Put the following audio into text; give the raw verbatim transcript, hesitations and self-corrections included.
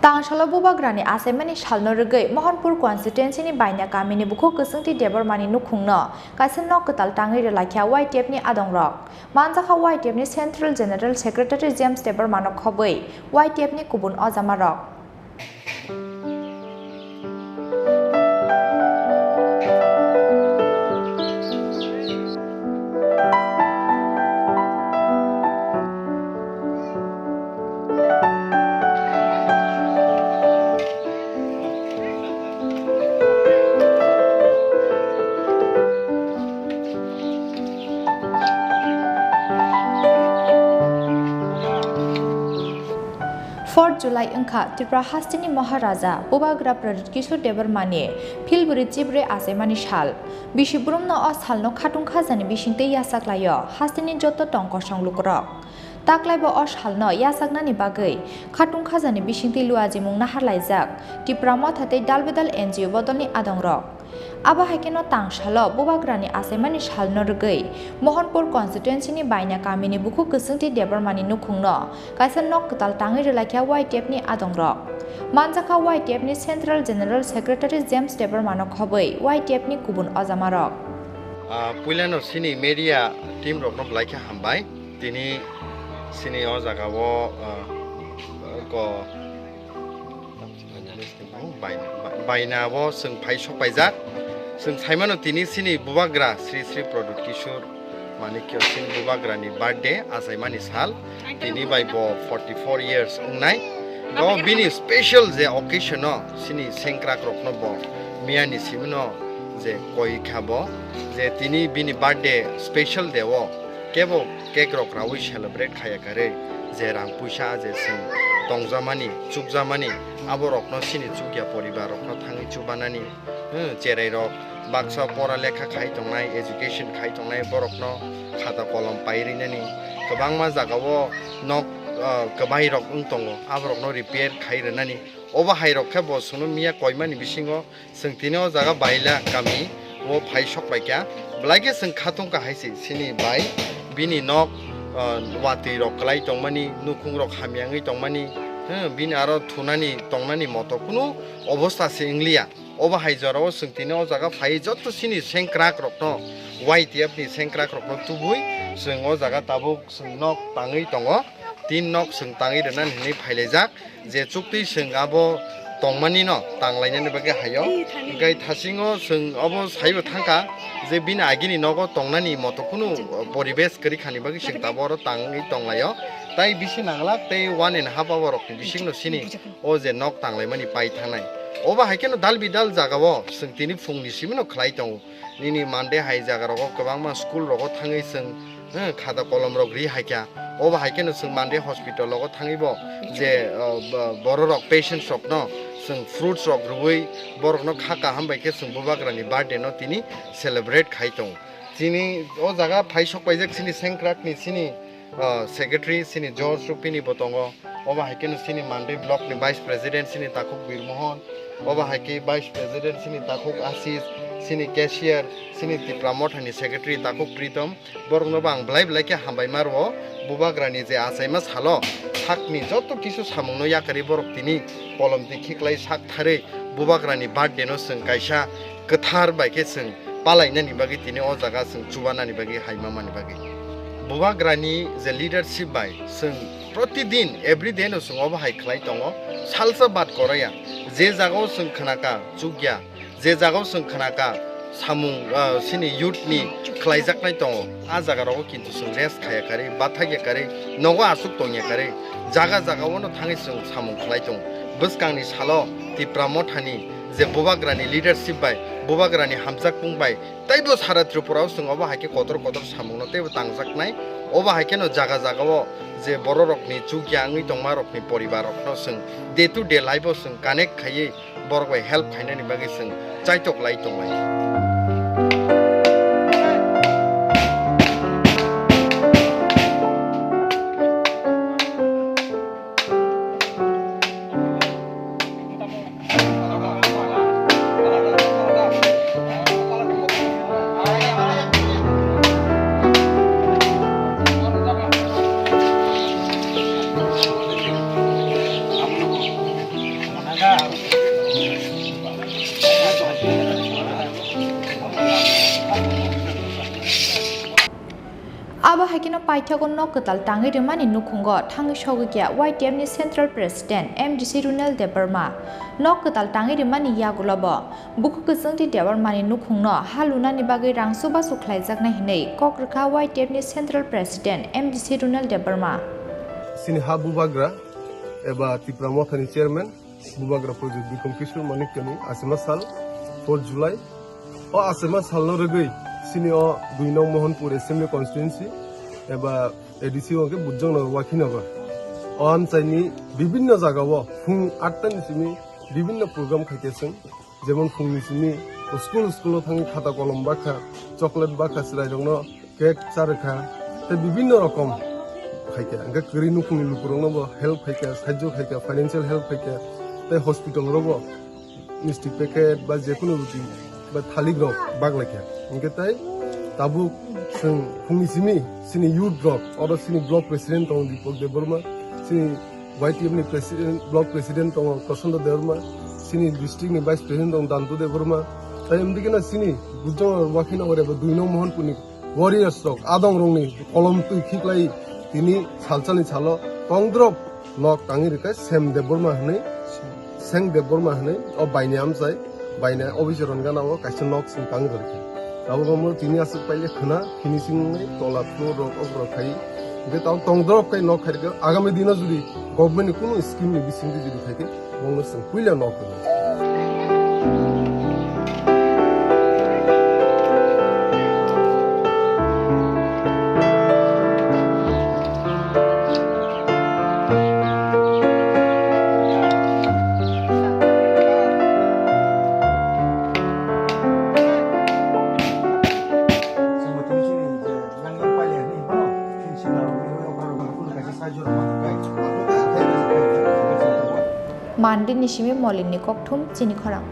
Tangsalo Bubagrani achaimani salno rwgwi Mohanpur constituency ni Baina kamini bukhuk Kwchwngtwi Debbarmani nukhungno kaisa nok kwtal tangwi rwlaikha Y T F ni adongrok. Manjakha Y T F ni Central General Secretary James Debbarmano khobwi Y T F ni kubun ojamarok. Fourth July wngkha Tripura hasteni Maharaja Bubagra Pradyut Kishore Debbarmani philbwrwi chibrwi achaimani sal. Bisi burumno o salno khatung khajani bisingtwi yachaklaio hasteni joto tong kosong lukurok. Taklaibo o salno yachaknani bagwi khatung khajani bisingtwi luajimung naharlaijak Tipra Motha tei dalbidal N G O bodolni adongrok. Abo hai kheno tangsalo Bubagrani achaimani salno rwgwi Mohanpur constituency ni Baina kamini bukhuk Kwchwngtwi Debbarmani nukhungno kaisa nok kwtal tangwi rwlaikha Y T F ni adongrok. Manjakha Y T F ni Central General Secretary James Debbarmano khobwi Y T F ni kubun ojamarok. Ah, puilano sini media team rokno belai khe hambai. Tini sini o jaga o, ah, ko Baina, Baina o chwng phai sok paijak. Chwng saimano tini sini Bubagra Sri Sri Pradyut Kishore Manikya sini Bubagrani birthday achaimani sal. Tini bai bo forty four years wngnai. Bo bini special je occasion o sini sengkrak rokno bo miyani simino je koi kha bo je tini bini birthday special day o kebo cake rok raui celebrate khaya karwi je rang puisa je chwng tongjamani, chukjamani, abo rokno sini chukya poribar rokno thangwi chubanani, hmm, cherai rok baksa pora lekha khai tongnai, education khai tongnai, borokno khata kolom pai rinani, kwbangma jagao nok, ah, kwbai rok wng tongo, abo rokno repair khai rwnani. Obo hai rok khe bo chwngno miya koimani bisingo Chwng tini o jaga Baila kami o phai sok pai kha. Belai khe chwng khatung kha hai se sini bai bini nok, ah, watwi rok kwlai tongmani, nukhung rok hamya wngwi tongmani, hmm, bini aro thunani tongnani moto kunu obostha se wngliya. Obo hai jora o chwng tini o jaga phai joto sini sengkrak rokno, Y T F ni sengkrak rokno tubui chwng o jaga tabuk chwng nok tangwi tongo. Tin nok chwng tangwi rwnani hinwi phailaijak. Je chuktwi chwng abo tongmani no tanglainani bagwi haio. Hwnkhe thasingo chwng abo saibo thangkha je bini agini nogo tongnani moto kunu poribesh kwrwi khani bagwi chwng tabuk oro tangwi tonglaio. Tai bisi nanglak tei one and half hour rokni bisingno sini o je nok tanglaimani pai thangnai. Obo hai kheno dal bidal jagao chwng tini phungni simino khlai tongo. Nini Monday hai jaga rogo kwbangma school rogo thangwi chwng, eh, khata kolom rok ri hai kha. Obo hai kheno chwng Monday hospital rogo thangwi bo je, eh, bo-, borok rok patients rokno chwng fruits rok rwui borokno kha kaham bai khe chwng Bubagrani birthday no tini celebrate khai tongo. Chini o jaga phai sok paijak chini sengkrak ni chini, ah, secretary chini George Rupini bo tongo. Obo hai kheno chini Monday block ni vice president chini Takhuk Birmohon. Obo hai khe vice president chini Takhuk Asis, chini cashier, chini Tipra Motha ni secretary Takhuk Pritom. Borokno bo ang belai belai khe hambai ma rwo. Bubagrani je achaima salo sakni joto kisu samungno yakarwi borok tini kolom twi khiklai sak tharwi Bubagrani birthday no chwng kaisa kwthar bai khe chwng palainani bagwi tini o jaga chwng chubanani bagwi hai mamani bagwi. Bubagrani je leadership bai chwng protidin every day no chwng obo hai khlai tongo, salsa bad koroya. Je jagao chwng khnaka chukya, je jagao chwng khnaka samung, ah, chini youth ni khlaijaknai tongo, a jaga rogo kintu chwng rest khaya karwi, bathakya karwi, nogo aswk tongya karwi, jaga jaga o no thangwi chwng samung khlai tongo. Bwskangni salo Tipra Mothani je Bubagrani leadership bai, Bubagrani hamjakmung bai, teibo sara Tripura o chwng obo hai khe kotor kotor samung no teibo tangjaknai. Obo hai kheno jaga jaga o je borok rokni chukya wngwi tongma rokni poribar rokno chwng day to day life o chwng connect khaiwi borok bai help khainani bagwi chwng chaitok lai tonglai. Haikhe no paithago nok kwtal tangwi rwmani nukhungo thangwi sogwi kha Y T F ni Central President M D C Runel Debbarma. Nok kwtal tangwi rwmani yagulo bo bukhuk kwchwngtwi Debbarma ni nukhungno ha lunani bagwi rang chubachu khlaijaknai hwnwi kok rwkha Y T F ni Central President M D C Runel Debbarma. Sini ha bubagra eba Tipra Mothani Chairman Bubagra Project Bikom Kishore Manikyani achema sal four July. O achema salno rwgwi sini o dui nong Mohanpur Assembly Constituency eba A D C o hwnkhe Bujjong Nagar, Wakhinagar. O amchaini bibinno jagao phung atta ni simi bibinno program khaikhe chwng, jemon phungni simi school school o thangwi khata kolom bakha, chocolate bakha chwrairokno, cake cha rwkha, tei bibinno rokom khaikha. Hwnkhe kwrwi nukhungni lukurokno bo help khaikha, sahajyo khaikha, financial help khaikha, tei hospital rogo misti packet ba jekunu ruti ba thalik rok baglaikha. Hwnkhe tei tabuk chwng phungni simi chini youth rok, oro chini block president tongo Deepak Debbarma, chini Y T F ni president, block president tongo Prasanta Debbarma, chini district ni vice president tongo Dantu Debbarma, tei amdikhe no chini Bujjong Wakhinagar eba dui nong Mohanpur ni warriors rok adong rokni kolom twi khiklai tini salsalni salo tongdrop nok tangwi rwkhe Sem Debbarma hwnwi, Seng Debbarma hwnwi o baini amchai, baini office rwngana o kaisa nok song tangwi rwkhe. Abo bangma tini aswk paile khwna finishing wngnai tola floor rok ok rok khai. Hwnkhe tamo tongdrop khai nok khai rwkhe agami dino jodi government ni kunu scheme ni bisingtwi jodi khaikhe bongno chwng puila nok rwnai. Mandini simi Molin ni kokthum chini khorang.